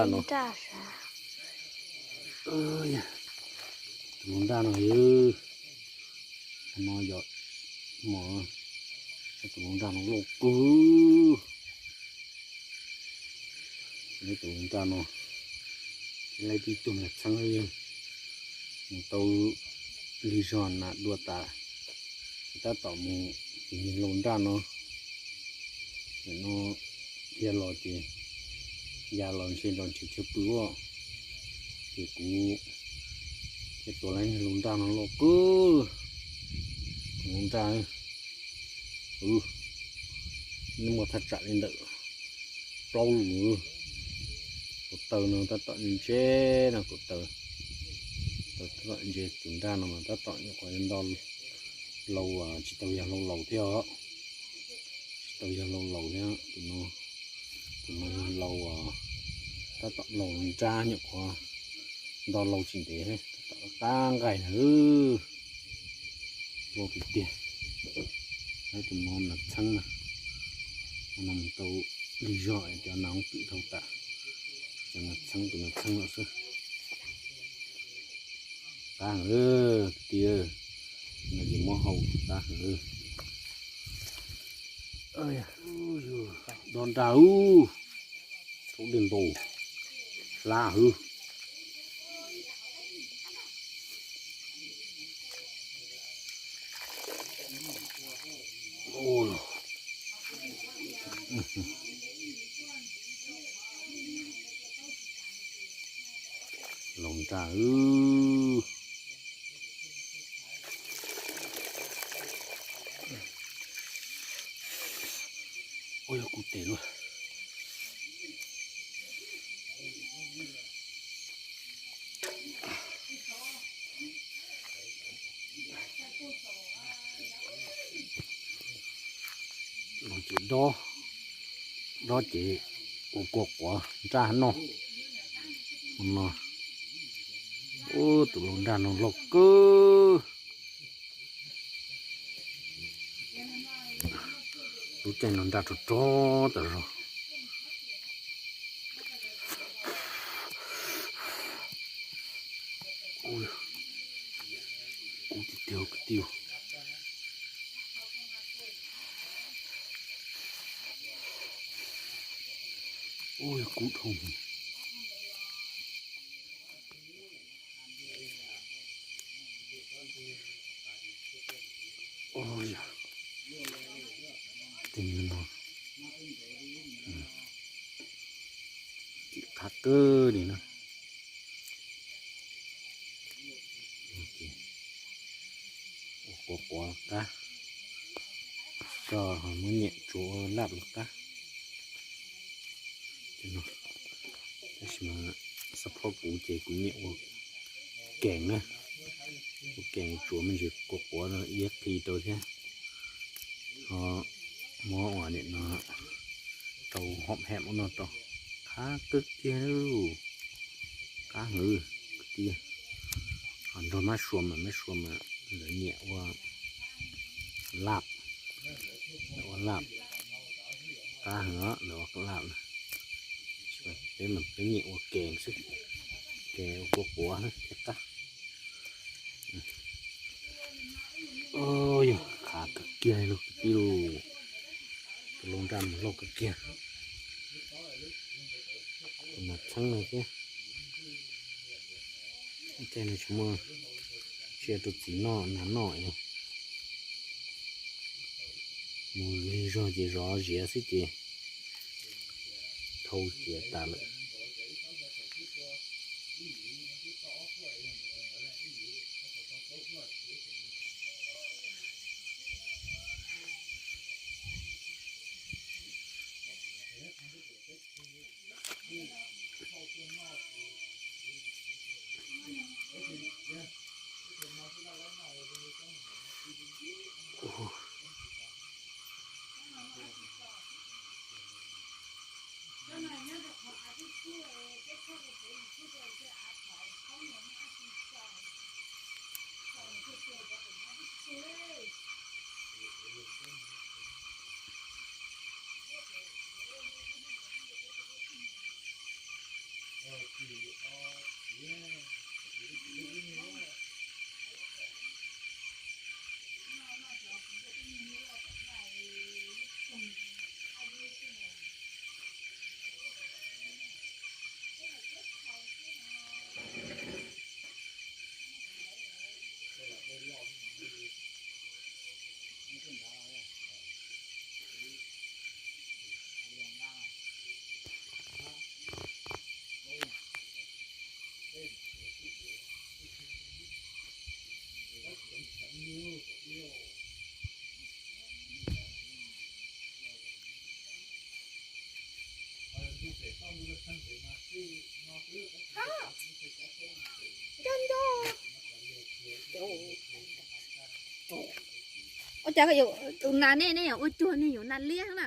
Tus hluas nraj no yog, no yog mos, tus hluas nraj no loj kawg. Tus hluas nraj no, laib tib tug nas txheeb, mus tau lig zog nas dua tas, tab tom mus tus hluas nraj no. Nim no dhia los ces ya los ntshe los ntshe chaw pw os. Ces kuv thiaj tua lawm hluas nraj no loj kawg. Hluas nraj, nws muaj thaj tsam li ntawm plaub lus. Kuv taw no tab tom ntse no, kuv taw, taw tab tom ntse. Tus nraj no mas tab tom nyuam qhuav nto lau, tsis tau yog lau laus thiab os. Tsis tau yog lau laus thiab. Tus no, tus no yog lau, tab tom laus nrab, nyuam qhuav nto lau tsis ntev, tab tom qab nqaij na. Loj tiag tiag. Tus no nas txheeb na, no mus tau lig zog cov nas hoob twm dhau tas, cov nas txheeb, tus nas txheeb no xwb. Qab heev lawm tiag, no ces muab hau qab heev lawm. Dob nraj ub, thaub dej npau, hlab hwv. Hluas nraj ub. Ua yog kuv tes luaj. Los ces dob, dob ces ua kua quav nraj noj no. Ub, tus hluas nraj no loj kawg. Lub caij no nraj rog rog tas zog. Kub tiag tiag kwv tij. Ub, yog kub dhau. Ub, yog tej no, tim qab kawg li na. Ua quav quav los qab, tso ho muab nyiam tsuav ua laj los qab. Tab sis mas xab phob kuv ces kuv nyiam ua keem na, ua keem tsuav me ntsis quav quav no ib qhi rau thiab. Ho muab ua nim no rau hom hem ua no rau, qab kawg kiag, qab heev tiag. Ho nrog mab sua mas, mab sua mas lawv nyiam ua laj, lawv ua laj, qab heev lawv ua laj. Peb mas peb nyiam ua keem xwb, keem ua quav quav thiaj qab. Yog qab kawg kiag li lauj kwv tij lauj. Tus hluas nraj mas loj kawg kiag. Tus nas txheeb no thiab. Tej no tsis muaj, tsiaj rau txiv noj nas noj. Mus lig zog ces zov ziav xwb ces dhau ciav tas lawm. Nco nco. Ua cas tus nas nej, nej yuav ua cuag nej yuav nas liab na?